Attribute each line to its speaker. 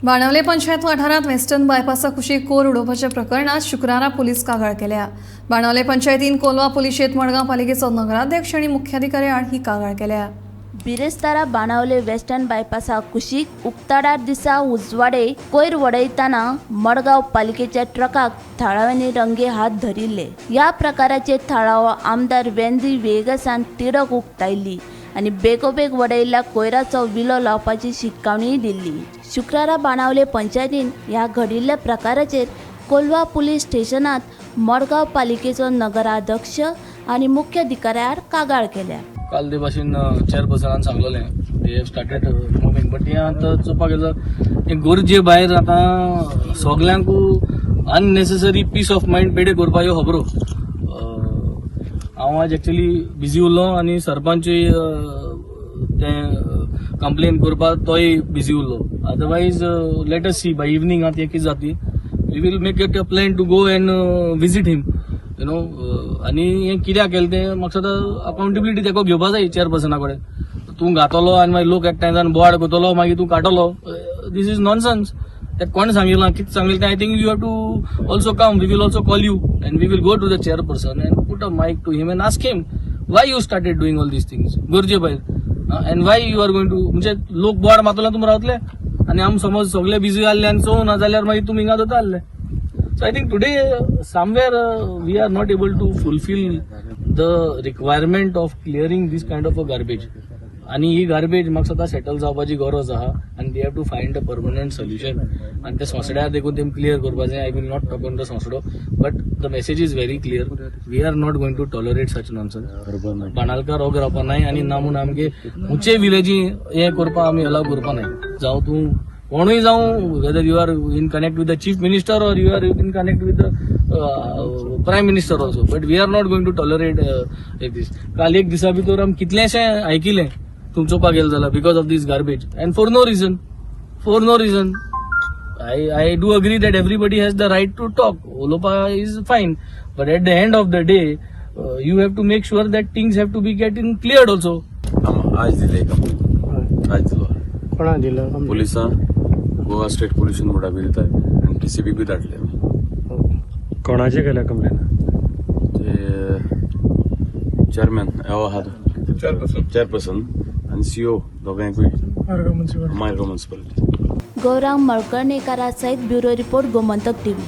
Speaker 1: बाणावले पंचायत वाठारांत वेस्टर्न बायपासा कुशीक कोर उडोवपाच्या प्रकरणात शुक्रारा पुलीस कागाळ केल्या. बाणावले पंचायतीन कोलवा पुलिशेंत मडगांव पालिकेचो नगराध्यक्ष आनी मुख्याधिकारी आड ही कागाळ केल्या.
Speaker 2: बिरेस्तारा बाणावले वेस्टर्न बायपासा कुशीक उक्ताडार दिसा उजवाडे कोयर वडयतना मडगांव पालिकेच्या ट्रकाक थळाव्यांनी रंगे हात धरिल्ले. ह्या प्रकाराचे थळावो आमदार वेंदी वेगसान तिडक उक्तायल्ली आनी बेगोबेग वडयल्ल्या कोयराचो विलो लावपाची शिटकावणीय दिल्ली. शुक्रारा बाणावले पंचायतीन ह्या घडिल्ल्या प्रकाराचेर कोलवा पुलीस स्टेशनात मडगांव पालिकेचो नगराध्यक्ष आनी मुख्याधिकाऱ्याआड कागाळ केल्या.
Speaker 3: काल ते भाशेन चेअरपर्सनान सांगलेलें, they have started moving, but हें आतां चोवपाक गेल्यार हें गरजे भायर आतां सगल्यांकू अननेसेसरी पीस ऑफ मायंड पेडे करपा ह्यो खबरो. हांव आज एक्चुली बिजी उरलो आनी सरपंचूय तें कंप्लेन करपाक तोय बिजी उरलो. Otherwise, let us see by evening आतां हें कितें जाता. We will make it a plan to go and visit him. आनी हें कित्याक केलें तें म्हाका दिसता अकाउंटेबिलिटी तेका घेवपा जाय चेअरपर्सना कडेन. तूं घातलो आनी मागीर लोक एकठांय जावन बोवाळ करतलो, मागीर तूं काडटलो, this is nonsense. ते कोण सांगिलां, कितें सांगिलां तें, I think you have to also come. We will also call you and we will go to the chairperson and put a mic to him and ask him why you started doing all these things गरजे भायर and why you are going to, म्हणजे लोक बोवाळ मारतलो, तुमी रावतले आनी आमी समज सगळे बिजी आहले आनी चोवना जाल्यार मागीर तुमी हिंगा जाता आहले. So I think today somewhere we are not able to fulfill the requirement of clearing this kind of a garbage. आणि ही गार्बेज म्हाका सदां सेटल जावपाची गरज आहा आनी they have to find a permanent solution. आनी ते सोंसड्यार देखून तेम क्लियर करपाक जाय. I will not talk on the Sonsoddo, but the message is very clear: we are not going to tolerate such nonsense. बाणालकार रोग रावपा नाय आनी ना म्हूण आमगे खंयचे विलेजी हें करपाक आमी अलाव करपा नाय. जावं तूं कोणूय जावं, whether you are in connect with the chief minister or you are in connect with the prime minister also, but we are not going to tolerate this. काल एक दिसा भितर आमी कितलेशें आयकिलें तूं चोवपाक गेले जाल्यार, because of this garbage and for no reason, for no reason. I do agree that everybody has the right to talk. उलोवपा is fine, but at the end of the day, you have to make sure that things have to be getting cleared also.
Speaker 4: आज दिले complain, आज दिलो.
Speaker 5: कोणा दिलं?
Speaker 4: पुलिसां, Goa state pollution बोर्डा बी दिताय आनी टीसीबी बी धाडले आमी.
Speaker 6: कोणाचे केल्या कंप्लेन?
Speaker 4: ते चेअरमॅन एवो आहा तो चेअरपर्सन आनी सीओ दोगांयकूय, मार्गांव म्युन्सिपालिटी.
Speaker 2: गौरांग मळकर्णेकारा सहित ब्युरो रिपोर्ट, गोमंतक टीव्ही.